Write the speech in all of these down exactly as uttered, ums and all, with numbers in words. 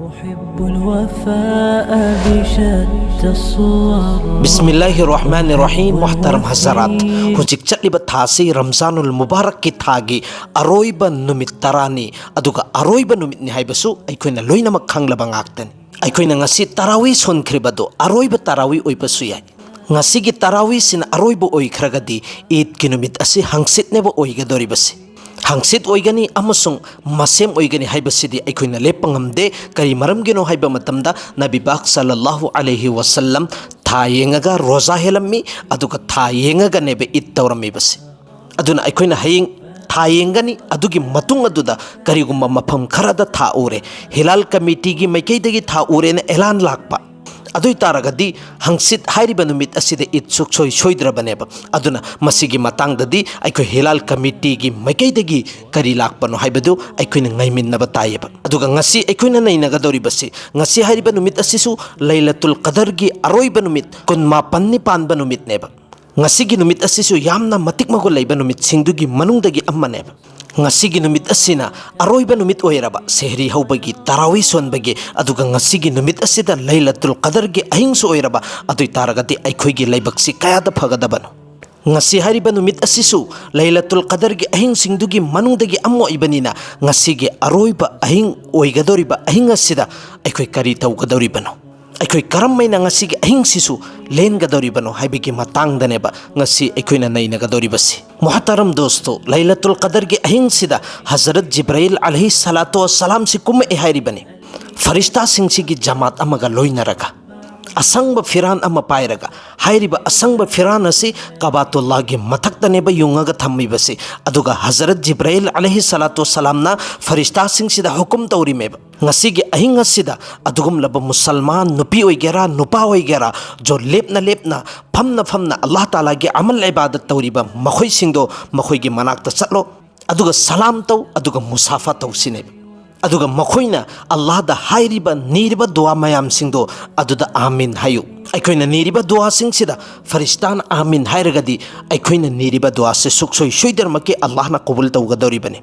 أحب الوفاء بشتى الصور. ꯕꯤꯁꯃꯤꯜꯂꯥꯍꯤꯔ ꯔꯍꯃꯥꯅꯤꯔ ꯔꯍꯤꯝ꯫ ꯃꯨꯍꯇꯔꯝ ꯍꯖꯔꯥꯠ, ꯍꯧꯖꯤꯛ ꯆꯠꯂꯤꯕ ꯊꯥꯁꯤ ꯔꯝꯖꯥꯅꯨꯜ ꯃꯨꯕꯥꯔꯛꯀꯤ ꯊꯥꯒꯤ ꯑꯔꯣꯏꯕ ꯅꯨꯃꯤꯠ ꯇꯔꯥꯅꯤ, ꯑꯗꯨꯒ ꯑꯔꯣꯏꯕ ꯅꯨꯃꯤꯠꯅꯤ ꯍꯥꯏꯕꯁꯨ ꯑꯩꯈꯣꯏꯅ ꯂꯣꯏꯅꯃꯛ ꯈꯪꯂꯕ ꯉꯥꯛꯇꯅꯤ꯫ ꯑꯩꯈꯣꯏꯅ ꯉꯁꯤ ꯇꯔꯥꯋꯤ ꯁꯣꯟꯈ꯭ꯔꯤꯕꯗꯨ ꯑꯔꯣꯏꯕ ꯇꯔꯥꯋꯤ ꯑꯣꯏꯕꯁꯨ ꯌꯥꯏ꯫ ꯉꯁꯤꯒꯤ ꯇꯔꯥꯋꯤꯁꯤꯅ ꯑꯔꯣꯏꯕ ꯑꯣꯏꯈ꯭ꯔꯒꯗꯤ, ꯏꯗꯀꯤ ꯅꯨꯃꯤꯠ ꯑꯁꯤ ꯍꯪꯆꯤꯠꯅꯦꯕ ꯑꯣꯏꯒꯗꯧꯔꯤꯕꯁꯤ꯫ ꯍꯪꯆꯤꯠ ꯑꯣꯏꯒꯅꯤ ꯑꯃꯁꯨꯡ ꯃꯁꯦꯝ ꯑꯣꯏꯒꯅꯤ ꯍꯥꯏꯕꯁꯤꯗꯤ ꯑꯩꯈꯣꯏꯅ ꯂꯦꯞꯄ ꯉꯝꯗꯦ꯫ ꯀꯔꯤ ꯃꯔꯝꯒꯤꯅꯣ ꯍꯥꯏꯕ ꯃꯇꯝꯗ, ꯅꯕꯤ ꯄꯥꯛ ꯁꯜꯂꯜꯂꯥꯍꯨ ꯑꯂꯩꯍꯤ ꯋꯁꯜꯂꯝ ꯊꯥ ꯌꯦꯡꯉꯒ ꯔꯣꯖꯥ ꯍꯦꯜꯂꯝꯃꯤ, ꯑꯗꯨꯒ ꯊꯥ ꯌꯦꯡꯉꯒꯅꯦꯕ ꯏꯗ ꯇꯧꯔꯝꯃꯤꯕꯁꯤ꯫ ꯑꯗꯨꯅ ꯑꯩꯈꯣꯏꯅ ꯍꯌꯦꯡ ꯊꯥ ꯌꯦꯡꯒꯅꯤ, ꯑꯗꯨꯒꯤ ꯃꯇꯨꯡ ꯑꯗꯨꯗ ꯀꯔꯤꯒꯨꯝꯕ ꯃꯐꯝ ꯈꯔꯗ ꯊꯥ ꯎꯔꯦ, ꯍꯤꯂꯥꯜ ꯀꯃꯤꯇꯤꯒꯤ ꯃꯥꯏꯀꯩꯗꯒꯤ ꯊꯥ ꯎꯔꯦꯅ ꯑꯦꯂꯥꯟ ꯂꯥꯛꯄ, ꯑꯗꯨ ꯑꯣꯏ ꯇꯥꯔꯒꯗꯤ ꯍꯪꯆꯤꯠ ꯍꯥꯏꯔꯤꯕ ꯅꯨꯃꯤꯠ ꯑꯁꯤꯗ ꯏꯗ ꯁꯨꯛꯁꯣꯏ ꯁꯣꯏꯗ꯭ꯔꯕꯅꯦꯕ꯫ ꯑꯗꯨꯅ ꯃꯁꯤꯒꯤ ꯃꯇꯥꯡꯗꯗꯤ ꯑꯩꯈꯣꯏ ꯍꯤꯂꯥꯜ ꯀꯃꯤꯇꯤꯒꯤ ꯃꯥꯏꯀꯩꯗꯒꯤ ꯀꯔꯤ ꯂꯥꯛꯄꯅꯣ ꯍꯥꯏꯕꯗꯨ ꯑꯩꯈꯣꯏꯅ ꯉꯥꯏꯃꯤꯟꯅꯕ ꯇꯥꯏꯌꯦꯕ꯫ ꯑꯗꯨꯒ ꯉꯁꯤ ꯑꯩꯈꯣꯏꯅ ꯅꯩꯅꯒꯗꯧꯔꯤꯕꯁꯤ, ꯉꯁꯤ ꯍꯥꯏꯔꯤꯕ ꯅꯨꯃꯤꯠ ꯑꯁꯤꯁꯨ ꯂꯩꯂꯇꯨꯜ ꯀꯗꯔꯒꯤ ꯑꯔꯣꯏꯕ ꯅꯨꯃꯤꯠ, ꯀꯨꯟꯃꯥꯄꯟꯅꯤ ꯄꯥꯟꯕ ꯅꯨꯃꯤꯠꯅꯦꯕ꯫ ꯉꯁꯤꯒꯤ ꯅꯨꯃꯤꯠ ꯑꯁꯤꯁꯨ ꯌꯥꯝꯅ ꯃꯇꯤꯛ ꯃꯒꯨꯟ ꯂꯩꯕ ꯅꯨꯃꯤꯠꯁꯤꯡꯗꯨꯒꯤ ꯃꯅꯨꯡꯗꯒꯤ ꯑꯃꯅꯦꯕ꯫ ꯉꯁꯤꯒꯤ ꯅꯨꯃꯤꯠ ꯑꯁꯤꯅ ꯑꯔꯣꯏꯕ ꯅꯨꯃꯤꯠ ꯑꯣꯏꯔꯕ, ꯁꯦꯍꯔꯤ ꯍꯧꯕꯒꯤ, ꯇꯔꯥꯋꯤ ꯁꯣꯟꯕꯒꯤ, ꯑꯗꯨꯒ ꯉꯁꯤꯒꯤ ꯅꯨꯃꯤꯠ ꯑꯁꯤꯗ ꯂꯩꯂꯇꯨꯜ ꯀꯗꯔꯒꯤ ꯑꯍꯤꯡꯁꯨ ꯑꯣꯏꯔꯕ, ꯑꯗꯨ ꯑꯣꯏ ꯇꯥꯔꯒꯗꯤ ꯑꯩꯈꯣꯏꯒꯤ ꯂꯥꯏꯕꯛꯁꯤ ꯀꯌꯥꯗ ꯐꯒꯗꯕꯅꯣ꯫ ꯉꯁꯤ ꯍꯥꯏꯔꯤꯕ ꯅꯨꯃꯤꯠ ꯑꯁꯤꯁꯨ ꯂꯩꯂꯇꯨꯜ ꯀꯗꯔꯒꯤ ꯑꯍꯤꯡꯁꯤꯡꯗꯨꯒꯤ ꯃꯅꯨꯡꯗꯒꯤ ꯑꯃ ꯑꯣꯏꯕꯅꯤꯅ, ꯉꯁꯤꯒꯤ ꯑꯔꯣꯏꯕ ꯑꯍꯤꯡ ꯑꯣꯏꯒꯗꯧꯔꯤꯕ ꯑꯍꯤꯡ ꯑꯁꯤꯗ ꯑꯩꯈꯣꯏ ꯀꯔꯤ ꯇꯧꯒꯗꯧꯔꯤꯕꯅꯣ? ꯑꯩꯈꯣꯏ ꯀꯔꯝꯃꯥꯏꯅ ꯉꯁꯤꯒꯤ ꯑꯍꯤꯡꯁꯤꯁꯨ ꯂꯦꯟꯒꯗꯧꯔꯤꯕꯅꯣ ꯍꯥꯏꯕꯒꯤ ꯃꯇꯥꯡꯗꯅꯦꯕ ꯉꯁꯤ ꯑꯩꯈꯣꯏꯅ ꯅꯩꯅꯒꯗꯧꯔꯤꯕꯁꯤ꯫ ꯃꯨꯍꯇꯔꯝ ꯗꯣꯁꯇꯣ, ꯂꯩꯂꯇꯨꯜ ꯀꯗꯔꯒꯤ ꯑꯍꯤꯡꯁꯤꯗ ꯍꯖꯔꯠ ꯖꯤꯕ꯭ꯔꯥꯏꯜ ꯑꯂꯩꯍꯤ ꯁꯂꯥꯇꯨ ꯋꯁꯁꯂꯥꯝꯁꯤ ꯀꯨꯝꯃꯛꯑꯦ ꯍꯥꯏꯔꯤꯕꯅꯤ, ꯐꯔꯤꯁꯇꯥꯁꯤꯡꯁꯤꯒꯤ ꯖꯃꯥꯠ ꯑꯃꯒ ꯂꯣꯏꯅꯔꯒ, ꯑꯁꯪꯕ ꯐꯤꯔꯥꯟ ꯑꯃ ꯄꯥꯏꯔꯒ꯫ ꯍꯥꯏꯔꯤꯕ ꯑꯁꯪꯕ ꯐꯤꯔꯥꯟ ꯑꯁꯤ ꯀꯕꯥꯇꯨꯜꯂꯥꯍꯒꯤ ꯃꯊꯛꯇꯅꯦꯕ ꯌꯨꯡꯉꯒ ꯊꯝꯃꯤꯕꯁꯤ꯫ ꯑꯗꯨꯒ ꯍꯖꯔꯠ ꯖꯤꯕ꯭ꯔꯥꯏꯜ ꯑꯂꯩꯍꯤ ꯁꯂꯥꯇꯨ ꯋꯁꯁꯂꯥꯝꯅ ꯐꯔꯤꯁꯇꯥꯁꯤꯡꯁꯤꯗ ꯍꯨꯀꯨꯝ ꯇꯧꯔꯤꯃꯦꯕ, ꯉꯁꯤꯒꯤ ꯑꯍꯤꯡ ꯑꯁꯤꯗ ꯑꯗꯨꯒꯨꯝꯂꯕ ꯃꯨꯁꯜꯃꯥꯟ ꯅꯨꯄꯤ ꯑꯣꯏꯒꯦꯔꯥ, ꯅꯨꯄꯥ ꯑꯣꯏꯒꯦꯔꯥ, ꯖꯣ ꯂꯦꯞꯅ ꯂꯦꯞꯅ, ꯐꯝꯅ ꯐꯝꯅ ꯑꯜꯂꯥꯍ ꯇꯥꯂꯥꯒꯤ ꯑꯃꯜ ꯏꯕꯥꯗꯠ ꯇꯧꯔꯤꯕ ꯃꯈꯣꯏꯁꯤꯡꯗꯣ ꯃꯈꯣꯏꯒꯤ ꯃꯅꯥꯛꯇ ꯆꯠꯂꯣ, ꯑꯗꯨꯒ ꯁꯂꯥꯝ ꯇꯧ, ꯑꯗꯨꯒ ꯃꯨꯁꯥꯐꯥ ꯇꯧ ꯁꯤꯅꯦꯕ꯫ ꯑꯗꯨꯒ ꯃꯈꯣꯏꯅ ꯑꯜꯂꯥꯍꯗ ꯍꯥꯏꯔꯤꯕ, ꯅꯤꯔꯤꯕ ꯗꯨꯋꯥ ꯃꯌꯥꯝꯁꯤꯡꯗꯣ ꯑꯗꯨꯗ ꯑꯥꯃꯤꯟ ꯍꯥꯏꯌꯨ꯫ ꯑꯩꯈꯣꯏꯅ ꯅꯤꯔꯤꯕ ꯗꯨꯋꯥꯁꯤꯡꯁꯤꯗ ꯐꯔꯤꯁꯇꯥꯅ ꯑꯥꯃꯤꯟ ꯍꯥꯏꯔꯒꯗꯤ, ꯑꯩꯈꯣꯏꯅ ꯅꯤꯔꯤꯕ ꯗꯨꯋꯥꯁꯦ ꯁꯨꯛꯁꯣꯏ ꯁꯣꯏꯗꯅꯃꯛꯀꯤ ꯑꯜꯂꯥꯍꯅ ꯀꯕꯨꯜ ꯇꯧꯒꯗꯧꯔꯤꯕꯅꯤ꯫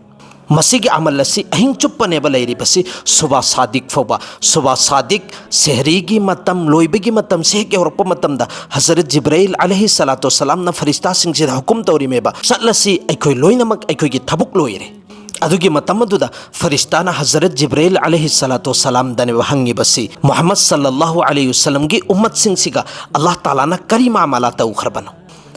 ꯃꯁꯤꯒꯤ ꯑꯃꯜ ꯑꯁꯤ ꯑꯍꯤꯡ ꯆꯨꯞꯄꯅꯦꯕ ꯂꯩꯔꯤꯕꯁꯤ꯫ ꯁꯨꯕꯥ ꯁꯥꯗꯤꯛ ꯐꯥꯎꯕ, ꯁꯨꯕꯥ ꯁꯥꯗꯤꯛ ꯁꯦꯍꯔꯤꯒꯤ ꯃꯇꯝ ꯂꯣꯏꯕꯒꯤ ꯃꯇꯝꯁꯦ ꯍꯦꯛ ꯌꯧꯔꯛꯄ ꯃꯇꯝꯗ ꯍꯖꯔꯠ ꯖꯤꯕ꯭ꯔꯥꯏꯜ ꯑꯂꯩꯍꯤ ꯁꯂꯥꯇꯨ ꯁꯂꯥꯝꯅ ꯐꯔꯤꯁꯇꯥꯁꯤꯡꯁꯤꯗ ꯍꯨꯀꯨꯝ ꯇꯧꯔꯤꯃꯦꯕ, "ꯆꯠꯂꯁꯤ, ꯑꯩꯈꯣꯏ ꯂꯣꯏꯅꯃꯛ ꯑꯩꯈꯣꯏꯒꯤ ꯊꯕꯛ ꯂꯣꯏꯔꯦ"꯫ ꯑꯗꯨꯒꯤ ꯃꯇꯝ ꯑꯗꯨꯗ ꯐꯔꯤꯁꯇꯥꯅ ꯍꯖꯔꯠ ꯖꯤꯕ꯭ꯔꯥꯏꯜ ꯑꯂꯩꯍꯤ ꯁꯂꯥꯇꯨ ꯁꯂꯥꯝꯗꯅꯦꯕ ꯍꯪꯉꯤꯕꯁꯤ, "ꯃꯨꯍꯝꯃꯗ ꯁꯜꯂꯜꯂꯥꯍꯨ ꯑꯂꯩꯍꯤ ꯋꯁꯜꯂꯝꯒꯤ ꯎꯝꯃꯠꯁꯤꯡꯁꯤꯒ ꯑꯜꯂꯥꯍ ꯇꯥꯂꯥꯅ ꯀꯔꯤ ꯃꯥꯃꯂꯥ ꯇꯧꯈ꯭ꯔꯕꯅꯣ?"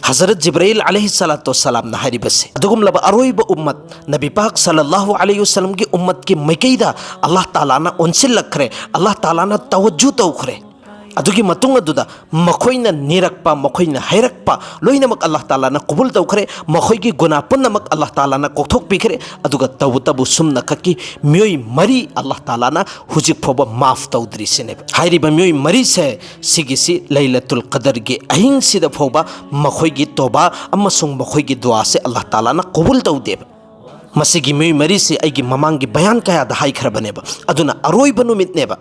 ꯍꯖꯔꯠ ꯖꯤꯕ꯭ꯔꯥꯏꯜ ꯑꯂꯩꯍꯤ ꯁꯂꯥꯇꯨ ꯁꯂꯥꯝꯅ ꯍꯥꯏꯔꯤꯕꯁꯤ, ꯑꯗꯨꯒꯨꯝꯂꯕ ꯑꯔꯣꯏꯕ ꯎꯝꯃꯠ, ꯅꯕꯤ ꯄꯥꯛ ꯁꯜꯂꯜꯂꯥꯍꯨ ꯑꯂꯩꯍꯤ ꯋꯁꯜꯂꯝꯒꯤ ꯎꯝꯃꯠꯀꯤ ꯃꯥꯏꯀꯩꯗ ꯑꯜꯂꯥꯍ ꯇꯥꯂꯥꯅ ꯑꯣꯟꯁꯤꯜꯂꯛꯈ꯭ꯔꯦ, ꯑꯜꯂꯥꯍ ꯇꯥꯂꯥꯅ ꯇꯋꯖꯨ ꯇꯧꯈ꯭ꯔꯦ꯫ ꯑꯗꯨꯒꯤ ꯃꯇꯨꯡ ꯑꯗꯨꯗ ꯃꯈꯣꯏꯅ ꯅꯤꯔꯛꯄ, ꯃꯈꯣꯏꯅ ꯍꯥꯏꯔꯛꯄ ꯂꯣꯏꯅꯃꯛ ꯑꯜꯂꯥꯍ ꯇꯥꯂꯥꯅ ꯀꯕꯨꯜ ꯇꯧꯈ꯭ꯔꯦ, ꯃꯈꯣꯏꯒꯤ ꯒꯨꯅꯥ ꯄꯨꯝꯅꯃꯛ ꯑꯜꯂꯥꯍ ꯇꯥꯂꯥꯅ ꯀꯣꯛꯊꯣꯛꯄꯤꯈ꯭ꯔꯦ꯫ ꯑꯗꯨꯒ ꯇꯧꯕꯇꯕꯨ ꯁꯨꯝꯅ ꯈꯛꯀꯤ ꯃꯤꯑꯣꯏ ꯃꯔꯤ ꯑꯜꯂꯥꯍ ꯇꯥꯂꯥꯅ ꯍꯧꯖꯤꯛ ꯐꯥꯎꯕ ꯃꯥꯐ ꯇꯧꯗ꯭ꯔꯤꯁꯤꯅꯦꯕ꯫ ꯍꯥꯏꯔꯤꯕ ꯃꯤꯑꯣꯏ ꯃꯔꯤꯁꯦ ꯁꯤꯒꯤꯁꯤ ꯂꯩꯂꯇꯨꯜ ꯀꯗꯔꯒꯤ ꯑꯍꯤꯡꯁꯤꯗ ꯐꯥꯎꯕ ꯃꯈꯣꯏꯒꯤ ꯇꯣꯕꯥ ꯑꯃꯁꯨꯡ ꯃꯈꯣꯏꯒꯤ ꯗꯨꯋꯥꯁꯦ ꯑꯜꯂꯥꯍ ꯇꯥꯂꯥꯅ ꯀꯕꯨꯜ ꯇꯧꯗꯦꯕ꯫ ꯃꯁꯤꯒꯤ ꯃꯤꯑꯣꯏ ꯃꯔꯤꯁꯤ ꯑꯩꯒꯤ ꯃꯃꯥꯡꯒꯤ ꯕꯌꯥꯟ ꯀꯌꯥꯗ ꯍꯥꯏꯈ꯭ꯔꯕꯅꯦꯕ꯫ ꯑꯗꯨꯅ ꯑꯔꯣꯏꯕ ꯅꯨꯃꯤꯠꯅꯦꯕ꯫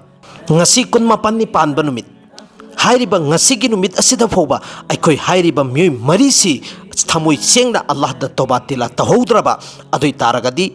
ꯉꯁꯤ ꯀꯨꯟꯃꯥꯄꯟꯅꯤ ꯄꯥꯟꯕ ꯅꯨꯃꯤꯠ꯫ ꯍꯥꯏꯔꯤꯕ ꯉꯁꯤꯒꯤ ꯅꯨꯃꯤꯠ ꯑꯁꯤꯗ ꯐꯥꯎꯕ ꯑꯩꯈꯣꯏ ꯍꯥꯏꯔꯤꯕ ꯃꯤꯑꯣꯏ ꯃꯔꯤꯁꯤ ꯊꯃꯣꯏ ꯁꯦꯡꯅ ꯑꯜꯂꯥꯍꯗ ꯇꯣꯕꯥ ꯇꯤꯂꯥ ꯇꯧꯍꯧꯗ꯭ꯔꯕ ꯑꯗꯨ ꯑꯣꯏ ꯇꯥꯔꯒꯗꯤ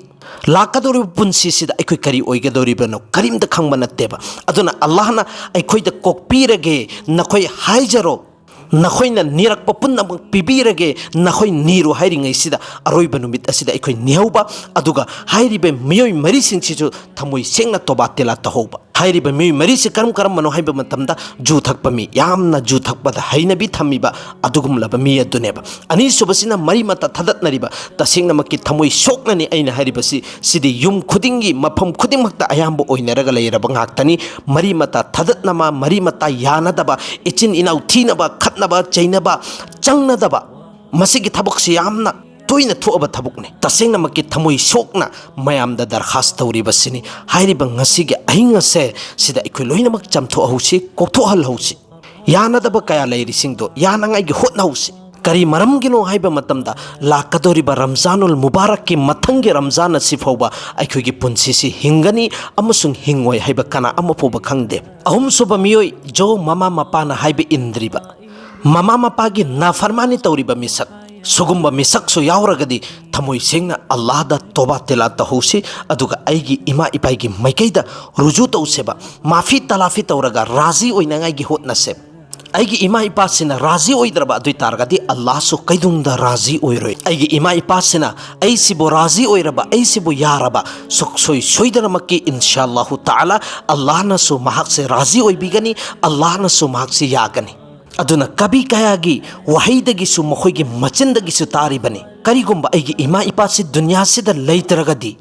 ꯂꯥꯛꯀꯗꯧꯔꯤꯕ ꯄꯨꯟꯁꯤꯁꯤꯗ ꯑꯩꯈꯣꯏ ꯀꯔꯤ ꯑꯣꯏꯒꯗꯧꯔꯤꯕꯅꯣ ꯀꯔꯤꯝꯇ ꯈꯪꯕ ꯅꯠꯇꯦꯕ꯫ ꯑꯗꯨꯅ ꯑꯜꯂꯥꯍꯅ ꯑꯩꯈꯣꯏꯗ ꯀꯣꯛꯄꯤꯔꯒꯦ, "ꯅꯈꯣꯏ ꯍꯥꯏꯖꯔꯣ, ꯅꯈꯣꯏꯅ ꯅꯤꯔꯛꯄ ꯄꯨꯝꯅꯃꯛ ꯄꯤꯕꯤꯔꯒꯦ, ꯅꯈꯣꯏ ꯅꯤꯔꯣ" ꯍꯥꯏꯔꯤꯉꯩꯁꯤꯗ ꯑꯔꯣꯏꯕ ꯅꯨꯃꯤꯠ ꯑꯁꯤꯗ ꯑꯩꯈꯣꯏ ꯅꯤꯍꯧꯕ, ꯑꯗꯨꯒ ꯍꯥꯏꯔꯤꯕ ꯃꯤꯑꯣꯏ ꯃꯔꯤꯁꯤꯡꯁꯤꯁꯨ ꯊꯃꯣꯏ ꯁꯦꯡꯅ ꯇꯣꯕꯥ ꯇꯤꯂꯥ ꯇꯧꯍꯧꯕ꯫ ꯍꯥꯏꯔꯤꯕ ꯃꯤꯑꯣꯏ ꯃꯔꯤꯁꯤ ꯀꯔꯝ ꯀꯔꯝꯕꯅꯣ ꯍꯥꯏꯕ ꯃꯇꯝꯗ, ꯖꯨ ꯊꯛꯄ ꯃꯤ, ꯌꯥꯝꯅ ꯖꯨ ꯊꯛꯄꯗ ꯍꯩꯅꯕꯤ ꯊꯝꯃꯤꯕ ꯑꯗꯨꯒꯨꯝꯂꯕ ꯃꯤ ꯑꯗꯨꯅꯦꯕ꯫ ꯑꯅꯤꯁꯨꯕꯁꯤꯅ ꯃꯔꯤ ꯃꯇꯥ ꯊꯥꯗꯠꯅꯔꯤꯕ, ꯇꯁꯦꯡꯅꯃꯛꯀꯤ ꯊꯃꯣꯏ ꯁꯣꯛꯅꯅꯤ ꯑꯩꯅ ꯍꯥꯏꯔꯤꯕꯁꯤ꯫ ꯁꯤꯗꯤ ꯌꯨꯝ ꯈꯨꯗꯤꯡꯒꯤ, ꯃꯐꯝ ꯈꯨꯗꯤꯡꯃꯛꯇ ꯑꯌꯥꯝꯕ ꯑꯣꯏꯅꯔꯒ ꯂꯩꯔꯕ ꯉꯥꯛꯇꯅꯤ꯫ ꯃꯔꯤ ꯃꯇꯥ ꯊꯥꯗꯠꯅꯕ, ꯃꯔꯤ ꯃꯇꯥ ꯌꯥꯅꯗꯕ, ꯏꯆꯤꯟ ꯏꯅꯥꯎ ꯊꯤꯅꯕ, ꯈꯠꯅꯕ ꯆꯩꯅꯕ, ꯆꯪꯅꯗꯕ, ꯃꯁꯤꯒꯤ ꯊꯕꯛꯁꯤ ꯌꯥꯝꯅ ꯇꯣꯏꯅ ꯊꯣꯛꯑꯕ ꯊꯕꯛꯅꯤ꯫ ꯇꯁꯦꯡꯅꯃꯛꯀꯤ ꯊꯃꯣꯏ ꯁꯣꯛꯅ ꯃꯌꯥꯝꯗ ꯗꯔꯈꯥꯁ ꯇꯧꯔꯤꯕꯁꯤꯅꯤ꯫ ꯍꯥꯏꯔꯤꯕ ꯉꯁꯤꯒꯤ ꯑꯍꯤꯡ ꯑꯁꯦ ꯁꯤꯗ ꯑꯩꯈꯣꯏ ꯂꯣꯏꯅꯃꯛ ꯆꯝꯊꯣꯛꯍꯧꯁꯤ, ꯀꯣꯛꯊꯣꯛꯍꯜꯍꯧꯁꯤ꯫ ꯌꯥꯅꯗꯕ ꯀꯌꯥ ꯂꯩꯔꯤꯁꯤꯡꯗꯣ ꯌꯥꯅꯉꯥꯏꯒꯤ ꯍꯣꯠꯅꯍꯧꯁꯤ꯫ ꯀꯔꯤ ꯃꯔꯝꯒꯤꯅꯣ ꯍꯥꯏꯕ ꯃꯇꯝꯗ, ꯂꯥꯛꯀꯗꯧꯔꯤꯕ ꯔꯝꯖꯥꯅꯨꯜ ꯃꯨꯕꯥꯔꯛꯀꯤ ꯃꯊꯪꯒꯤ ꯔꯝꯖꯥꯟ ꯑꯁꯤ ꯐꯥꯎꯕ ꯑꯩꯈꯣꯏꯒꯤ ꯄꯨꯟꯁꯤꯁꯤ ꯍꯤꯡꯒꯅꯤ ꯑꯃꯁꯨꯡ ꯍꯤꯡꯉꯣꯏ ꯍꯥꯏꯕ ꯀꯅꯥ ꯑꯃ ꯐꯥꯎꯕ ꯈꯪꯗꯦ꯫ ꯑꯍꯨꯝꯁꯨꯕ ꯃꯤꯑꯣꯏ, ꯖꯣ, ꯃꯃꯥ ꯃꯄꯥꯅ ꯍꯥꯏꯕ ꯏꯟꯗ꯭ꯔꯤꯕ, ꯃꯃꯥ ꯃꯄꯥꯒꯤ ꯅꯥꯐꯔꯃꯥꯅꯤ ꯇꯧꯔꯤꯕ ꯃꯤꯁꯛ꯫ ꯁꯤꯒꯨꯝꯕ ꯃꯤꯁꯛꯁꯨ ꯌꯥꯎꯔꯒꯗꯤ ꯊꯃꯣꯏ ꯁꯦꯡꯅ ꯑꯜꯂꯥꯍꯗ ꯇꯣꯕꯥ ꯇꯤꯂꯥ ꯇꯧꯍꯧꯁꯤ, ꯑꯗꯨꯒ ꯑꯩꯒꯤ ꯏꯃꯥ ꯏꯄꯥꯒꯤ ꯃꯥꯏꯀꯩꯗ ꯔꯨꯖꯨ ꯇꯧꯁꯦꯕ, ꯃꯥꯐꯤ ꯇꯂꯥꯐꯤ ꯇꯧꯔꯒ ꯔꯥꯖꯤ ꯑꯣꯏꯅꯉꯥꯏꯒꯤ ꯍꯣꯠꯅꯁꯦꯕ꯫ ꯑꯩꯒꯤ ꯏꯃꯥ ꯏꯄꯥꯁꯤꯅ ꯔꯥꯖꯤ ꯑꯣꯏꯗ꯭ꯔꯕ ꯑꯗꯨ ꯑꯣꯏ ꯇꯥꯔꯒꯗꯤ ꯑꯜꯂꯥꯍꯁꯨ ꯀꯩꯗꯧꯅꯨꯡꯗ ꯔꯥꯖꯤ ꯑꯣꯏꯔꯣꯏ꯫ ꯑꯩꯒꯤ ꯏꯃꯥ ꯏꯄꯥꯁꯤꯅ ꯑꯩꯁꯤꯕꯨ ꯔꯥꯖꯤ ꯑꯣꯏꯔꯕ, ꯑꯩꯁꯤꯕꯨ ꯌꯥꯔꯕ, ꯁꯨꯛꯁꯣꯏ ꯁꯣꯏꯗꯅꯃꯛꯀꯤ ꯏꯟꯁꯥ ꯑꯜꯂꯥꯍꯨ ꯇꯥꯂꯥ ꯑꯜꯂꯥꯍꯅꯁꯨ ꯃꯍꯥꯛꯁꯦ ꯔꯥꯖꯤ ꯑꯣꯏꯕꯤꯒꯅꯤ, ꯑꯜꯂꯥꯍꯅꯁꯨ ꯃꯍꯥꯛꯁꯤ ꯌꯥꯒꯅꯤ꯫ ꯑꯗꯨꯅ ꯀꯕꯤ ꯀꯌꯥꯒꯤ ꯋꯥꯍꯩꯗꯒꯤꯁꯨ, ꯃꯈꯣꯏꯒꯤ ꯃꯆꯤꯟꯗꯒꯤꯁꯨ ꯇꯥꯔꯤꯕꯅꯤ, ꯀꯔꯤꯒꯨꯝꯕ ꯑꯩꯒꯤ ꯏꯃꯥ ꯏꯄꯥꯁꯤ ꯗꯨꯅꯤꯌꯥꯁꯤꯗ ꯂꯩꯇ꯭ꯔꯒꯗꯤ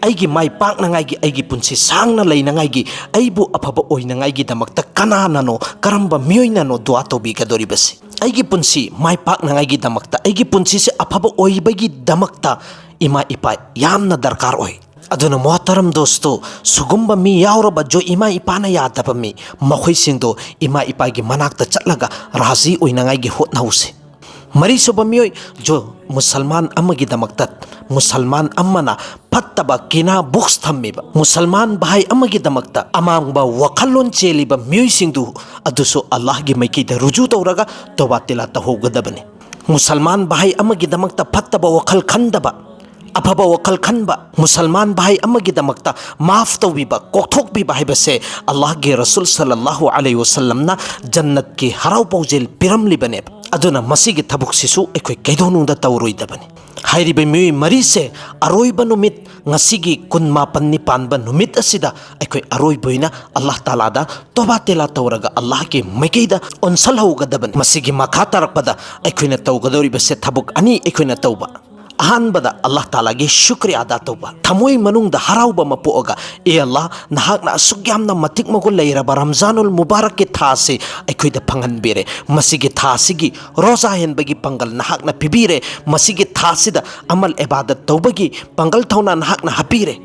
ꯑꯩꯒꯤ ꯃꯥꯏ ꯄꯥꯛꯅꯉꯥꯏꯒꯤ, ꯑꯩꯒꯤ ꯄꯨꯟꯁꯤ ꯁꯥꯡꯅ ꯂꯩꯅꯉꯥꯏꯒꯤ, ꯑꯩꯕꯨ ꯑꯐꯕ ꯑꯣꯏꯅꯉꯥꯏꯒꯤꯗꯃꯛꯇ ꯀꯅꯥꯅꯅꯣ, ꯀꯔꯝꯕ ꯃꯤꯑꯣꯏꯅꯅꯣ ꯗꯨꯋꯥ ꯇꯧꯕꯤꯒꯗꯧꯔꯤꯕꯁꯤ? ꯑꯩꯒꯤ ꯄꯨꯟꯁꯤ ꯃꯥꯏ ꯄꯥꯛꯅꯉꯥꯏꯒꯤꯗꯃꯛꯇ, ꯑꯩꯒꯤ ꯄꯨꯟꯁꯤꯁꯦ ꯑꯐꯕ ꯑꯣꯏꯕꯒꯤꯗꯃꯛꯇ ꯏꯃꯥ ꯏꯄꯥ ꯌꯥꯝꯅ ꯗꯔꯀꯥꯔ ꯑꯣꯏ꯫ ꯑꯗꯨꯅ ꯃꯣꯍꯇꯔꯝ ꯗꯣꯁꯇꯣ, ꯁꯤꯒꯨꯝꯕ ꯃꯤ ꯌꯥꯎꯔꯕ, ꯖꯣ ꯏꯃꯥ ꯏꯄꯥꯅ ꯌꯥꯗꯕ ꯃꯤ, ꯃꯈꯣꯏꯁꯤꯡꯗꯣ ꯏꯃꯥ ꯏꯄꯥꯒꯤ ꯃꯅꯥꯛꯇ ꯆꯠꯂꯒ ꯔꯥꯖꯤ ꯑꯣꯏꯅꯉꯥꯏꯒꯤ ꯍꯣꯠꯅꯍꯧꯁꯤ꯫ ꯃꯔꯤꯁꯨꯕ ꯃꯤꯑꯣꯏ, ꯖꯣ ꯃꯨꯁꯜꯃꯥꯟ ꯑꯃꯒꯤꯗꯃꯛꯇ ꯃꯨꯁꯜꯃꯥꯟ ꯑꯃꯅ ꯐꯠꯇꯕ ꯀꯤꯅꯥ ꯕꯨꯛꯁ ꯊꯝꯃꯤꯕ, ꯃꯨꯁꯜꯃꯥꯟ ꯚꯥꯏ ꯑꯃꯒꯤꯗꯃꯛꯇ ꯑꯃꯥꯡꯕ ꯋꯥꯈꯜꯂꯣꯟ ꯆꯦꯜꯂꯤꯕ ꯃꯤꯑꯣꯏꯁꯤꯡꯗꯨ ꯑꯗꯨꯁꯨ ꯑꯜꯂꯥꯍꯒꯤ ꯃꯥꯏꯀꯩꯗ ꯔꯨꯖꯨ ꯇꯧꯔꯒ ꯇꯧꯕꯥ ꯇꯤꯂꯥ ꯇꯧꯍꯧꯒꯗꯕꯅꯤ꯫ ꯃꯨꯁꯜꯃꯥꯟ ꯚꯥꯏ ꯑꯃꯒꯤꯗꯃꯛꯇ ꯐꯠꯇꯕ ꯋꯥꯈꯜ ꯈꯟꯗꯕ, ꯑꯐꯕ ꯋꯥꯈꯜ ꯈꯟꯕ, ꯃꯨꯁꯜꯃꯥꯟ ꯚꯥꯏ ꯑꯃꯒꯤꯗꯃꯛꯇ ꯃꯥꯐ ꯇꯧꯕꯤꯕ, ꯀꯣꯛꯊꯣꯛꯄꯤꯕ ꯍꯥꯏꯕꯁꯦ ꯑꯜꯂꯥꯍꯒꯤ ꯔꯁꯨꯜ ꯁꯜꯂꯜꯂꯥꯍꯨ ꯑꯂꯩꯍꯤ ꯋꯁꯜꯂꯝꯅ ꯖꯟꯅꯠꯀꯤ ꯍꯔꯥꯎ ꯄꯥꯎꯖꯦꯜ ꯄꯤꯔꯝꯂꯤꯕꯅꯦꯕ꯫ ꯑꯗꯨꯅ ꯃꯁꯤꯒꯤ ꯊꯕꯛꯁꯤꯁꯨ ꯑꯩꯈꯣꯏ ꯀꯩꯗꯧꯅꯨꯡꯗ ꯇꯧꯔꯣꯏꯗꯕꯅꯤ꯫ ꯍꯥꯏꯔꯤꯕ ꯃꯤꯑꯣꯏ ꯃꯔꯤꯁꯦ ꯑꯔꯣꯏꯕ ꯅꯨꯃꯤꯠ, ꯉꯁꯤꯒꯤ ꯀꯨꯟ ꯃꯥꯄꯟꯅꯤ ꯄꯥꯟꯕ ꯅꯨꯃꯤꯠ ꯑꯁꯤꯗ ꯑꯩꯈꯣꯏ ꯑꯔꯣꯏꯕ ꯑꯣꯏꯅ ꯑꯜꯂꯥꯍ ꯇꯥꯂꯥꯗ ꯇꯣꯕꯥ ꯇꯦꯂꯥ ꯇꯧꯔꯒ ꯑꯜꯂꯥꯍꯒꯤ ꯃꯥꯏꯀꯩꯗ ꯑꯣꯟꯁꯜꯍꯧꯒꯗꯕꯅꯤ꯫ ꯃꯁꯤꯒꯤ ꯃꯈꯥ ꯇꯥꯔꯛꯄꯗ ꯑꯩꯈꯣꯏꯅ ꯇꯧꯒꯗꯧꯔꯤꯕꯁꯦ ꯊꯕꯛ ꯑꯅꯤ ꯑꯩꯈꯣꯏꯅ ꯇꯧꯕ꯫ ꯑꯍꯥꯟꯕꯗ ꯑꯜꯂꯥꯍ ꯇꯥꯂꯥꯒꯤ ꯁꯨꯀ꯭ꯔꯤꯌꯥ ꯑꯗꯥ ꯇꯧꯕ, ꯊꯃꯣꯏ ꯃꯅꯨꯡꯗ ꯍꯔꯥꯎꯕ ꯑꯃ ꯄꯣꯛꯑꯒ, "ꯑꯦ ꯑꯜꯂꯥꯍ, ꯅꯍꯥꯛꯅ ꯑꯁꯨꯛ ꯌꯥꯝꯅ ꯃꯇꯤꯛ ꯃꯒꯨꯟ ꯂꯩꯔꯕ ꯔꯝꯖꯥꯅꯨꯜ ꯃꯨꯕꯥꯔꯛꯀꯤ ꯊꯥ ꯑꯁꯤ ꯑꯩꯈꯣꯏꯗ ꯐꯪꯍꯟꯕꯤꯔꯦ꯫ ꯃꯁꯤꯒꯤ ꯊꯥ ꯑꯁꯤꯒꯤ ꯔꯣꯖꯥ ꯍꯦꯟꯕꯒꯤ ꯄꯥꯡꯒꯜ ꯅꯍꯥꯛꯅ ꯄꯤꯕꯤꯔꯦ꯫ ꯃꯁꯤꯒꯤ ꯊꯥ ꯑꯁꯤꯗ ꯑꯃꯜ ꯏꯕꯥꯗꯠ ꯇꯧꯕꯒꯤ ꯄꯥꯡꯒꯜ ꯊꯧꯅꯥ ꯅꯍꯥꯛꯅ ꯍꯥꯞꯄꯤꯔꯦ꯫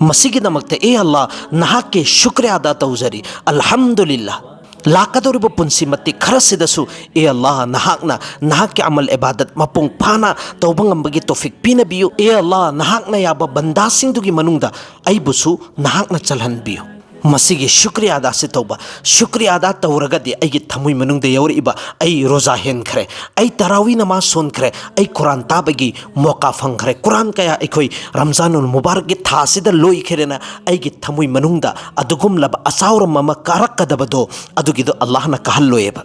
ꯃꯁꯤꯒꯤꯗꯃꯛꯇ, ꯑꯦ ꯑꯜꯂꯥꯍ, ꯅꯍꯥꯛꯀꯤ ꯁꯨꯀ꯭ꯔꯤꯌꯥ ꯑꯗꯥ ꯇꯧꯖꯔꯤ꯫ ꯑꯜꯍꯝꯗꯨꯂꯤꯜꯂꯥꯍ꯫ ꯂꯥꯛꯀꯗꯧꯔꯤꯕ ꯄꯨꯟꯁꯤ ꯃꯇꯤꯛ ꯈꯔꯁꯤꯗꯁꯨ, ꯑꯦ ꯑꯜꯂꯥꯍ, ꯅꯍꯥꯛꯅ ꯅꯍꯥꯛꯀꯤ ꯑꯃꯜ ꯏꯕꯥꯗꯠ ꯃꯄꯨꯡ ꯐꯥꯅ ꯇꯧꯕ ꯉꯝꯕꯒꯤ ꯇꯧꯐꯤꯛ ꯄꯤꯅꯕꯤꯌꯨ꯫ ꯑꯦ ꯑꯜꯂꯥꯍ, ꯅꯍꯥꯛꯅ ꯌꯥꯕ ꯕꯟꯗꯥꯁꯤꯡꯗꯨꯒꯤ ꯃꯅꯨꯡꯗ ꯑꯩꯕꯨꯁꯨ ꯅꯍꯥꯛꯅ ꯆꯜꯍꯟꯕꯤꯌꯨ"꯫ ꯃꯁꯤꯒꯤ ꯁꯨꯀ꯭ꯔꯤꯌꯥ ꯑꯗꯥꯁꯤ ꯇꯧꯕ꯫ ꯁꯨꯀ꯭ꯔꯤꯌꯥ ꯑꯗꯥ ꯇꯧꯔꯒꯗꯤ ꯑꯩꯒꯤ ꯊꯃꯣꯏ ꯃꯅꯨꯡꯗ ꯌꯥꯎꯔꯛꯏꯕ, "ꯑꯩ ꯔꯣꯖꯥ ꯍꯦꯟꯈ꯭ꯔꯦ, ꯑꯩ ꯇꯔꯥꯋꯤ ꯅꯃꯥꯖ ꯁꯣꯟꯈ꯭ꯔꯦ, ꯑꯩ ꯀꯨꯔꯥꯟ ꯇꯥꯕꯒꯤ ꯃꯣꯀꯥ ꯐꯪꯈ꯭ꯔꯦ, ꯀꯨꯔꯥꯟ ꯀꯌꯥ ꯑꯩꯈꯣꯏ ꯔꯝꯖꯥꯅꯨꯜ ꯃꯨꯕꯥꯔꯛꯀꯤ ꯊꯥꯁꯤꯗ ꯂꯣꯏꯈ꯭ꯔꯦꯅ" ꯑꯩꯒꯤ ꯊꯃꯣꯏ ꯃꯅꯨꯡꯗ ꯑꯗꯨꯒꯨꯝꯂꯕ ꯑꯆꯥꯎꯔꯝ ꯑꯃ ꯀꯥꯔꯛꯀꯗꯕꯗꯣ, ꯑꯗꯨꯒꯤꯗꯣ ꯑꯜꯂꯥꯍꯅ ꯀꯥꯍꯜꯂꯣꯏꯑꯕ꯫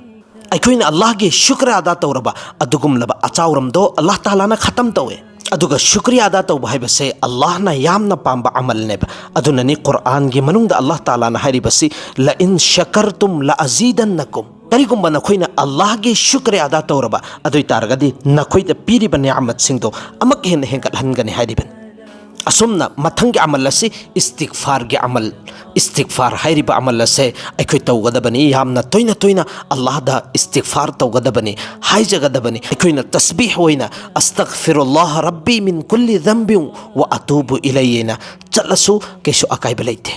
ꯑꯩꯈꯣꯏꯅ ꯑꯜꯂꯥꯍꯒꯤ ꯁꯨꯀ꯭ꯔ ꯑꯗꯥ ꯇꯧꯔꯕ ꯑꯗꯨꯒꯨꯝꯂꯕ ꯑꯆꯥꯎꯔꯝꯗꯣ ꯑꯜꯂꯥꯍ ꯇꯥꯂꯥꯅ ꯈꯇꯝ ꯇꯧꯋꯦ꯫ ꯑꯗꯨꯒ ꯁꯨꯀ꯭ꯔꯤꯌꯥ ꯑꯗꯥ ꯇꯧꯕ ꯍꯥꯏꯕꯁꯦ ꯑꯜꯂꯥꯍꯅ ꯌꯥꯝꯅ ꯄꯥꯝꯕ ꯑꯃꯜꯅꯦꯕ꯫ ꯑꯗꯨꯅꯅꯤ ꯀꯨꯔꯥꯟꯒꯤ ꯃꯅꯨꯡꯗ ꯑꯜꯂꯥꯍ ꯇꯥꯂꯥꯅ ꯍꯥꯏꯔꯤꯕꯁꯤ, "ꯂ ꯏꯟ ꯁꯀꯔꯇꯨꯝ ꯂ ꯑꯖꯤꯗꯟꯅꯀꯨꯝ"꯫ ꯀꯔꯤꯒꯨꯝꯕ ꯅꯈꯣꯏꯅ ꯑꯜꯂꯥꯍꯒꯤ ꯁꯨꯀ꯭ꯔꯤꯌꯥ ꯑꯗꯥ ꯇꯧꯔꯕ ꯑꯗꯨ ꯑꯣꯏ ꯇꯥꯔꯒꯗꯤ ꯅꯈꯣꯏꯗ ꯄꯤꯔꯤꯕ ꯅꯤꯌꯥꯃꯠꯁꯤꯡꯗꯣ ꯑꯃꯨꯛ ꯍꯦꯟꯅ ꯍꯦꯟꯒꯠꯍꯟꯒꯅꯤ ꯍꯥꯏꯔꯤꯕꯅꯤ꯫ ꯑꯁꯨꯝꯅ ꯃꯊꯪꯒꯤ ꯑꯃꯜ ꯑꯁꯤ ꯏꯁꯇꯤꯒꯐꯥꯔꯒꯤ ꯑꯃꯜ, ꯏꯁꯇꯤꯒꯐꯥꯔ ꯍꯥꯏꯔꯤꯕ ꯑꯃꯜ ꯑꯁꯦ ꯑꯩꯈꯣꯏ ꯇꯧꯒꯗꯕꯅꯤ꯫ ꯌꯥꯝꯅ ꯇꯣꯏꯅ ꯇꯣꯏꯅ ꯑꯜꯂꯥꯍꯗ ꯏꯁꯇꯤꯒꯐꯥꯔ ꯇꯧꯒꯗꯕꯅꯤ, ꯍꯥꯏꯖꯒꯗꯕꯅꯤ꯫ ꯑꯩꯈꯣꯏꯅ ꯇꯁꯕꯤꯍ ꯑꯣꯏꯅ "ꯑꯁꯇꯒꯐꯤꯔꯨꯜꯂꯥꯍ ꯔꯕꯤ ꯃꯤꯟ ꯀꯨꯜꯂꯤ ꯗꯝꯕꯤꯟ ꯋ ꯑꯇꯨꯕꯨ ꯏꯂꯩ" ꯍꯥꯏꯅ ꯆꯠꯂꯁꯨ ꯀꯩꯁꯨ ꯑꯀꯥꯏꯕ ꯂꯩꯇꯦ꯫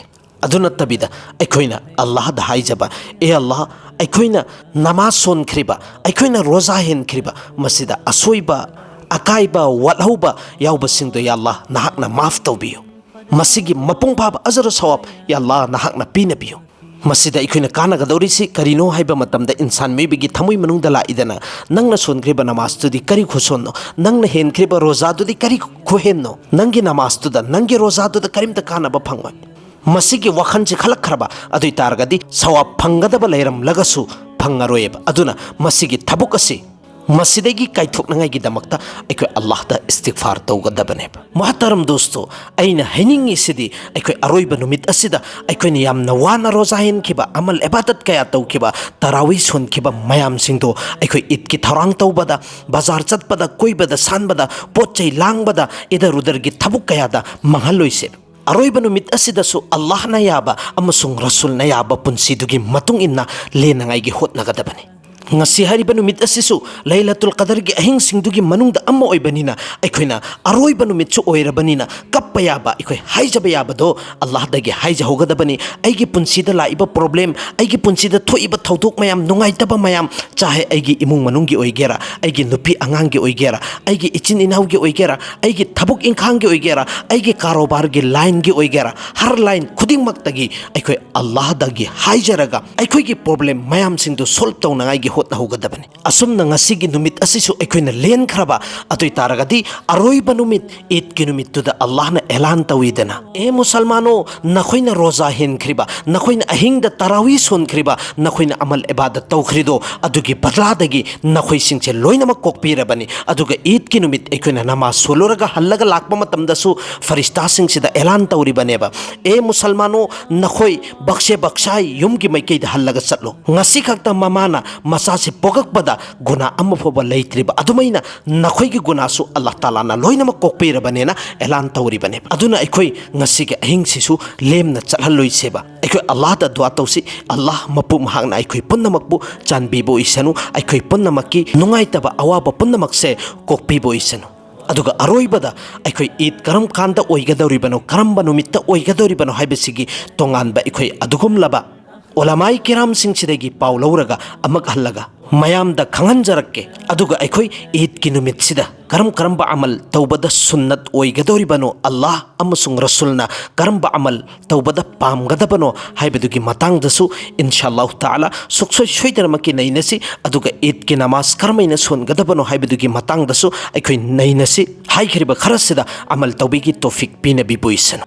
ꯑꯗꯨ ꯅꯠꯇꯕꯤꯗ ꯑꯩꯈꯣꯏꯅ ꯑꯜꯂꯥꯍꯗ ꯍꯥꯏꯖꯕ, "ꯑꯦ ꯑꯜꯂꯥꯍ, ꯑꯩꯈꯣꯏꯅ ꯅꯃꯥꯖ ꯁꯣꯟꯈ꯭ꯔꯤꯕ, ꯑꯩꯈꯣꯏꯅ ꯔꯣꯖꯥ ꯍꯦꯟꯈ꯭ꯔꯤꯕ, ꯃꯁꯤꯗ ꯑꯁꯣꯏꯕ, ꯑꯀꯥꯏꯕ, ꯋꯥꯠꯍꯧꯕ ꯌꯥꯎꯕꯁꯤꯡꯗꯣ ꯌꯥ ꯑꯜꯂꯥꯍ ꯅꯍꯥꯛꯅ ꯃꯥꯐ ꯇꯧꯕꯤꯌꯨ꯫ ꯃꯁꯤꯒꯤ ꯃꯄꯨꯡ ꯐꯥꯕ ꯑꯖꯔ ꯁꯋꯥꯕ ꯌꯥ ꯑꯜꯂꯥꯍ ꯅꯍꯥꯛꯅ ꯄꯤꯅꯕꯤꯌꯨ"꯫ ꯃꯁꯤꯗ ꯑꯩꯈꯣꯏꯅ ꯀꯥꯟꯅꯒꯗꯧꯔꯤꯁꯤ ꯀꯔꯤꯅꯣ ꯍꯥꯏꯕ ꯃꯇꯝꯗ ꯏꯟꯁꯥꯟ ꯃꯤꯑꯣꯏꯕꯒꯤ ꯊꯃꯣꯏ ꯃꯅꯨꯡꯗ ꯂꯥꯛꯏꯗꯅ, "ꯅꯪꯅ ꯁꯣꯟꯈ꯭ꯔꯤꯕ ꯅꯃꯥꯖꯇꯨꯗꯤ ꯀꯔꯤ ꯈꯨꯁꯣꯟꯅꯣ? ꯅꯪꯅ ꯍꯦꯟꯈ꯭ꯔꯤꯕ ꯔꯣꯖꯥꯗꯨꯗꯤ ꯀꯔꯤ ꯈꯨꯍꯦꯟꯅꯣ? ꯅꯪꯒꯤ ꯅꯃꯥꯖꯇꯨꯗ, ꯅꯪꯒꯤ ꯔꯣꯖꯥꯗꯨꯗ ꯀꯔꯤꯝꯇ ꯀꯥꯟꯅꯕ ꯐꯪꯉꯣꯏ"꯫ ꯃꯁꯤꯒꯤ ꯋꯥꯈꯜꯁꯤ ꯈꯜꯂꯛꯈ꯭ꯔꯕ ꯑꯗꯨ ꯑꯣꯏ ꯇꯥꯔꯒꯗꯤ ꯁꯋꯥꯕ ꯐꯪꯒꯗꯕ ꯂꯩꯔꯝꯂꯒꯁꯨ ꯐꯪꯉꯔꯣꯏꯕ꯫ ꯑꯗꯨꯅ ꯃꯁꯤꯒꯤ ꯊꯕꯛ ꯑꯁꯤ, ꯃꯁꯤꯗꯒꯤ ꯀꯥꯏꯊꯣꯛꯅꯉꯥꯏꯒꯤꯗꯃꯛꯇ ꯑꯩꯈꯣꯏ ꯑꯜꯂꯥꯍꯗ ꯏꯁꯇꯤꯒꯐꯥꯔ ꯇꯧꯒꯗꯕꯅꯦꯕ꯫ ꯃꯣꯍꯇꯔꯝ ꯗꯣꯁꯇꯣ, ꯑꯩꯅ ꯍꯥꯏꯅꯤꯡꯉꯤꯁꯤꯗꯤ ꯑꯩꯈꯣꯏ ꯑꯔꯣꯏꯕ ꯅꯨꯃꯤꯠ ꯑꯁꯤꯗ ꯑꯩꯈꯣꯏꯅ ꯌꯥꯝꯅ ꯋꯥꯅ ꯔꯣꯖꯥ ꯍꯦꯟꯈꯤꯕ, ꯑꯃꯜ ꯏꯕꯥꯗꯠ ꯀꯌꯥ ꯇꯧꯈꯤꯕ, ꯇꯔꯥꯋꯤ ꯁꯣꯟꯈꯤꯕ ꯃꯌꯥꯝꯁꯤꯡꯗꯣ ꯑꯩꯈꯣꯏ ꯏꯗꯀꯤ ꯊꯧꯔꯥꯡ ꯇꯧꯕꯗ, ꯕꯖꯥꯔ ꯆꯠꯄꯗ, ꯀꯣꯏꯕꯗ ꯁꯥꯟꯕꯗ, ꯄꯣꯠ ꯆꯩ ꯂꯥꯡꯕꯗ, ꯏꯗꯔ ꯎꯗꯔꯒꯤ ꯊꯕꯛ ꯀꯌꯥꯗ ꯃꯥꯡꯍꯜꯂꯣꯏꯁꯦ꯫ ꯑꯔꯣꯏꯕ ꯅꯨꯃꯤꯠ ꯑꯁꯤꯗꯁꯨ ꯑꯜꯂꯥꯍꯅ ꯌꯥꯕ ꯑꯃꯁꯨꯡ ꯔꯁꯨꯜꯅ ꯌꯥꯕ ꯄꯨꯟꯁꯤꯗꯨꯒꯤ ꯃꯇꯨꯡ ꯏꯟꯅ ꯂꯦꯟꯅꯉꯥꯏꯒꯤ ꯍꯣꯠꯅꯒꯗꯕꯅꯤ꯫ ꯉꯁꯤ ꯍꯥꯏꯔꯤꯕ ꯅꯨꯃꯤꯠ ꯑꯁꯤꯁꯨ ꯂꯩꯂꯥꯇꯨꯜ ꯀꯗꯔꯒꯤ ꯑꯍꯤꯡꯁꯤꯡꯗꯨꯒꯤ ꯃꯅꯨꯡꯗ ꯑꯃ ꯑꯣꯏꯕꯅꯤꯅ, ꯑꯩꯈꯣꯏꯅ ꯑꯔꯣꯏꯕ ꯅꯨꯃꯤꯠꯁꯨ ꯑꯣꯏꯔꯕꯅꯤꯅ, ꯀꯞꯄ ꯌꯥꯕ, ꯑꯩꯈꯣꯏ ꯍꯥꯏꯖꯕ ꯌꯥꯕꯗꯣ ꯑꯜꯂꯥꯍꯗꯒꯤ ꯍꯥꯏꯖꯍꯧꯒꯗꯕꯅꯤ꯫ ꯑꯩꯒꯤ ꯄꯨꯟꯁꯤꯗ ꯂꯥꯛꯏꯕ ꯄ꯭ꯔꯣꯕ꯭ꯂꯦꯝ, ꯑꯩꯒꯤ ꯄꯨꯟꯁꯤꯗ ꯊꯣꯛꯏꯕ ꯊꯧꯗꯣꯛ ꯃꯌꯥꯝ, ꯅꯨꯡꯉꯥꯏꯇꯕ ꯃꯌꯥꯝ, ꯆꯥꯍꯦ ꯑꯩꯒꯤ ꯏꯃꯨꯡ ꯃꯅꯨꯡꯒꯤ ꯑꯣꯏꯒꯦꯔꯥ, ꯑꯩꯒꯤ ꯅꯨꯄꯤ ꯑꯉꯥꯡꯒꯤ ꯑꯣꯏꯒꯦꯔꯥ, ꯑꯩꯒꯤ ꯏꯆꯤꯟ ꯏꯅꯥꯎꯒꯤ ꯑꯣꯏꯒꯦꯔꯥ, ꯑꯩꯒꯤ ꯊꯕꯛ ꯏꯪꯈꯥꯡꯒꯤ ꯑꯣꯏꯒꯦꯔꯥ, ꯑꯩꯒꯤ ꯀꯥꯔꯣꯕꯥꯔꯒꯤ ꯂꯥꯏꯟꯒꯤ ꯑꯣꯏꯒꯦꯔꯥ, ꯍꯔ ꯂꯥꯏꯟ ꯈꯨꯗꯤꯡꯃꯛꯇꯒꯤ ꯑꯩꯈꯣꯏ ꯑꯜꯂꯥꯍꯗꯒꯤ ꯍꯥꯏꯖꯔꯒ ꯑꯩꯈꯣꯏꯒꯤ ꯄ꯭ꯔꯣꯕ꯭ꯂꯦꯝ ꯃꯌꯥꯝꯁꯤꯡꯗꯨ ꯁꯣꯜꯕ ꯇꯧꯅꯉꯥꯏꯒꯤ ꯍꯣꯠꯅꯍꯧꯒꯗꯕꯅꯤ꯫ ꯑꯁꯨꯝꯅ ꯉꯁꯤꯒꯤ ꯅꯨꯃꯤꯠ ꯑꯁꯤꯁꯨ ꯑꯩꯈꯣꯏꯅ ꯂꯦꯟꯈ꯭ꯔꯕ, ꯑꯗꯨ ꯑꯣꯏ ꯇꯥꯔꯒꯗꯤ ꯑꯔꯣꯏꯕ ꯅꯨꯃꯤꯠ ꯏꯗꯀꯤ ꯅꯨꯃꯤꯠꯇꯨꯗ ꯑꯜꯂꯥꯍꯅ ꯑꯦꯂꯥꯟ ꯇꯧꯏꯗꯅ, "ꯑꯦ ꯃꯨꯁꯜꯃꯥꯅꯣ, ꯅꯈꯣꯏꯅ ꯔꯣꯖꯥ ꯍꯦꯟꯈ꯭ꯔꯤꯕ, ꯅꯈꯣꯏꯅ ꯑꯍꯤꯡꯗ ꯇꯔꯥꯋꯤ ꯁꯣꯟꯈ꯭ꯔꯤꯕ, ꯅꯈꯣꯏꯅ ꯑꯃꯜ ꯏꯕꯥꯗꯠ ꯇꯧꯈ꯭ꯔꯤꯗꯣ, ꯑꯗꯨꯒꯤ ꯕꯗꯂꯥꯗꯒꯤ ꯅꯈꯣꯏꯁꯤꯡꯁꯦ ꯂꯣꯏꯅꯃꯛ ꯀꯣꯛꯄꯤꯔꯕꯅꯤ꯫ ꯑꯗꯨꯒ ꯏꯗꯀꯤ ꯅꯨꯃꯤꯠ ꯑꯩꯈꯣꯏꯅ ꯅꯃꯥꯖ ꯁꯣꯜꯂꯨꯔꯒ ꯍꯜꯂꯒ ꯂꯥꯛꯄ ꯃꯇꯝꯗꯁꯨ ꯐꯔꯤꯁꯇꯥꯁꯤꯡꯁꯤꯗ ꯑꯦꯂꯥꯟ ꯇꯧꯔꯤꯕꯅꯦꯕ, 'ꯑꯦ ꯃꯨꯁꯜꯃꯥꯅꯣ, ꯅꯈꯣꯏ ꯕꯛꯁꯦ ꯕꯛꯁꯥꯏ ꯌꯨꯝꯒꯤ ꯃꯥꯏꯀꯩꯗ ꯍꯜꯂꯒ ꯆꯠꯂꯣ꯫ ꯉꯁꯤ ꯈꯛꯇ ꯃꯃꯥꯅ ꯃꯆꯥꯁꯤ ꯄꯣꯛꯂꯛꯄꯗ ꯒꯨꯅꯥ ꯑꯃ ꯐꯥꯎꯕ ꯂꯩꯇ꯭ꯔꯤꯕ ꯑꯗꯨꯃꯥꯏꯅ ꯅꯈꯣꯏꯒꯤ ꯒꯨꯅꯥꯁꯨ ꯑꯜꯂꯥꯍ ꯇꯥꯂꯥꯅ ꯂꯣꯏꯅꯃꯛ ꯀꯣꯛꯄꯤꯔꯕꯅꯦꯅ ꯑꯦꯂꯥꯟ ꯇꯧꯔꯤꯕꯅꯦꯕ꯫ ꯑꯗꯨꯅ ꯑꯩꯈꯣꯏ ꯉꯁꯤꯒꯤ ꯑꯍꯤꯡꯁꯤꯁꯨ ꯂꯦꯝꯅ ꯆꯠꯍꯜꯂꯣꯏꯁꯦꯕ꯫ ꯑꯩꯈꯣꯏ ꯑꯜꯂꯥꯍꯗ ꯗꯨꯋꯥ ꯇꯧꯁꯤ꯫ ꯑꯜꯂꯥꯍ ꯃꯄꯨ ꯃꯍꯥꯛꯅ ꯑꯩꯈꯣꯏ ꯄꯨꯝꯅꯃꯛꯄꯨ ꯆꯥꯟꯕꯤꯕ ꯑꯣꯏꯁꯅꯨ, ꯑꯩꯈꯣꯏ ꯄꯨꯝꯅꯃꯛꯀꯤ ꯅꯨꯡꯉꯥꯏꯇꯕ ꯑꯋꯥꯕ ꯄꯨꯝꯅꯃꯛꯁꯦ ꯀꯣꯛꯄꯤꯕ ꯑꯣꯏꯁꯅꯨ꯫ ꯑꯗꯨꯒ ꯑꯔꯣꯏꯕꯗ ꯑꯩꯈꯣꯏ ꯏꯗ ꯀꯔꯝ ꯀꯥꯟꯗ ꯑꯣꯏꯒꯗꯧꯔꯤꯕꯅꯣ, ꯀꯔꯝꯕ ꯅꯨꯃꯤꯠꯇ ꯑꯣꯏꯒꯗꯧꯔꯤꯕꯅꯣ ꯍꯥꯏꯕꯁꯤꯒꯤ ꯇꯣꯉꯥꯟꯕ ꯑꯩꯈꯣꯏ ꯑꯗꯨꯒꯨꯝꯂꯕ ꯎꯂꯃꯥꯏ ꯀꯤꯔꯥꯝꯁꯤꯡꯁꯤꯗꯒꯤ ꯄꯥꯎ ꯂꯧꯔꯒ ꯑꯃꯨꯛ ꯍꯜꯂꯒ ꯃꯌꯥꯝꯗ ꯈꯪꯍꯟꯖꯔꯛꯀꯦ꯫ ꯑꯗꯨꯒ ꯑꯩꯈꯣꯏ ꯏꯗꯀꯤ ꯅꯨꯃꯤꯠꯁꯤꯗ ꯀꯔꯝ ꯀꯔꯝꯕ ꯑꯃꯜ ꯇꯧꯕꯗ ꯁꯨꯟꯅꯠ ꯑꯣꯏꯒꯗꯧꯔꯤꯕꯅꯣ, ꯑꯜꯂꯥꯍ ꯑꯃꯁꯨꯡ ꯔꯁꯨꯜꯅ ꯀꯔꯝꯕ ꯑꯃꯜ ꯇꯧꯕꯗ ꯄꯥꯝꯒꯗꯕꯅꯣ ꯍꯥꯏꯕꯗꯨꯒꯤ ꯃꯇꯥꯡꯗꯁꯨ ꯏꯟꯁꯥ ꯑꯜꯂꯥꯍꯨ ꯇꯥꯂꯥ ꯁꯨꯛꯁꯣꯏ ꯁꯣꯏꯗꯅꯃꯛꯀꯤ ꯅꯩꯅꯁꯤ꯫ ꯑꯗꯨꯒ ꯏꯗꯀꯤ ꯅꯃꯥꯖ ꯀꯔꯝꯍꯥꯏꯅ ꯁꯣꯟꯒꯗꯕꯅꯣ ꯍꯥꯏꯕꯗꯨꯒꯤ ꯃꯇꯥꯡꯗꯁꯨ ꯑꯩꯈꯣꯏ ꯅꯩꯅꯁꯤ꯫ ꯍꯥꯏꯈ꯭ꯔꯤꯕ ꯈꯔꯁꯤꯗ ꯑꯃꯜ ꯇꯧꯕꯤꯒꯤ ꯇꯣꯐꯤꯛ ꯄꯤꯅꯕꯤꯕ ꯑꯣꯏꯁꯅꯨ꯫